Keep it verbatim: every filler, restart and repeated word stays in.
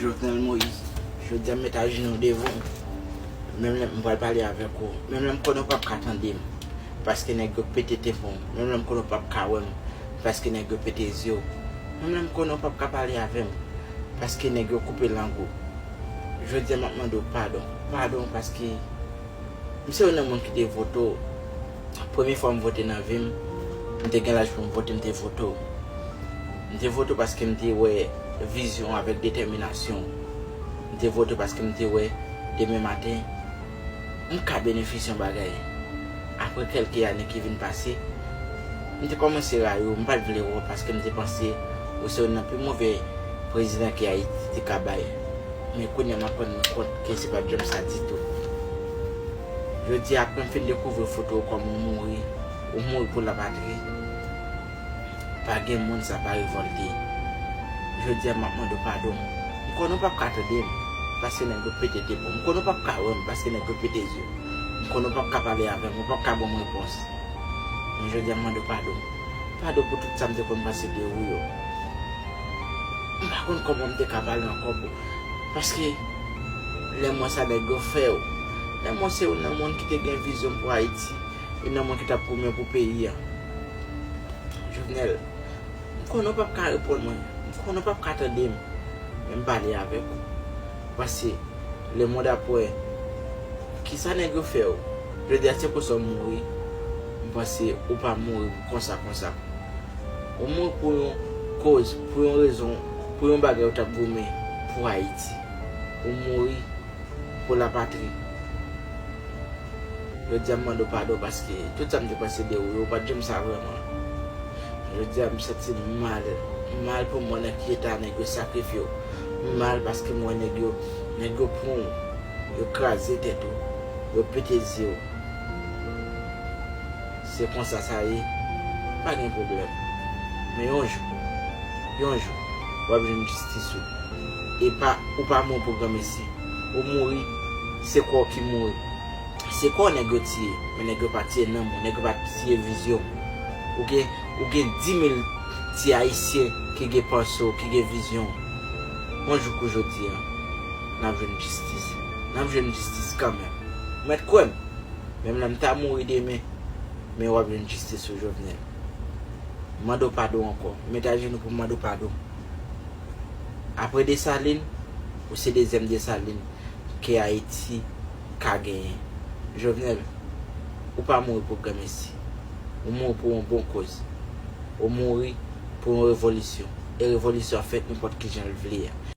Jovenel Moïse, jodi a m met ajenou devan w. Menm lè m pral pale avèk ou, menm lè m konnen w p ap ka tande m, paske nèg yo pete tepon, menm lè m konnen w p ap ka wè m, paske nèg yo pete zye w, menm lè m konnen w p ap ka pale avè m, paske nèg yo koupe lang ou. Jodi a m ap mande w padon, padon paske m se youn nan moun ki te vote w. Premye fwa m vote nan vi m, m te gen laj pou m vote, m te vote w. M te vote w paske m te wè vizyon avèk detèminasyon w. M te vote w paske m te wè demen maten, m ka benefisye yon bagay. Apre kèlke ane ki vin pase, m te kòmanse rayi w, m pa t vle wè w paske m te panse ou se youn nan pi move prezidan ke Ayiti te ka bay. Men kounye a m ap rann mwen kont ke se pa t janm sa ditou. Jodi a, apre m fin dekouvri foto w kòm ou mouri, ou mouri pou lapatri, pa gen moun sa pa revòlte. Jodi a, m ap mande w padon. M konnen w p ap ka tande m, paske nèg yo pete tepon. M konnen w p ap ka wè m, paske nèg yo pete zye w. M konnen w p ap ka pale avè m, ou p ap ka ban m repons. Men jodi a, m mande w padon. Padon pou tout sa m te konn panse de ou yo. M pa konn kòman m te ka pale ankò pou, paske lè m wè sa nèg yo fè w, lè m wè se youn nan moun ki te gen vizyon pou Ayiti, youn nan moun ki t ap goumen pou peyi a. Jovenel, m konnen w p ap ka reponn mwen, m konnen w p ap ka tande m, men m pale avèk ou. Paske lemonn ap wè kisa nèg yo fè w. Jodi a, se konsa w mouri. M panse ou pa mouri konsa konsa. Ou mouri pou yon koz, pou yon rezon, pou yon bagay ou t ap goumen pou Ayiti. Ou mouri pou lapatri. Jodi a, m mande w padon paske tout sa m te panse de ou yo, ou pa t janm sa vrèman. Jodi a, m santi m mal. M mal pou m wè nan ki eta nèg yo sakrifye w. M mal paske m wè nèg yo, nèg yo pran w, yo kraze tèt ou, yo pete zye w. Se konsa sa ye, pa gen pwoblèm. Men yon jou, yon jou, w ap jwenn jistis ou. E pa, ou pa mouri pou granmesi. Ou mouri, se kò w ki mouri. Se kò w nèg yo tiye, men nèg yo pa tiye nanm ou, nèg yo pa tiye vizyon w. Ou gen, ou gen dimil ti Ayisyen ki gen panse w, ki gen vizyon w. Yon jou kou jodi a, n ap jwenn jistis. N ap jwenn jistis kanmenm. Ou mèt kwè m. Menm lè m ta mouri demen, men w ap jwenn jistis sou Jovenel. M mande w padon ankò. M met ajenou pou m mande w padon. Apre Desalin, ou se dezyèm Desalin ke Ayiti ka genyen. Jovenel, ou pa mouri pou granmesi. Ou mouri pou yon bon koz. Ou mouri pou yon revolisyon. E revolisyon an fèt nenpòt kijan l vle a.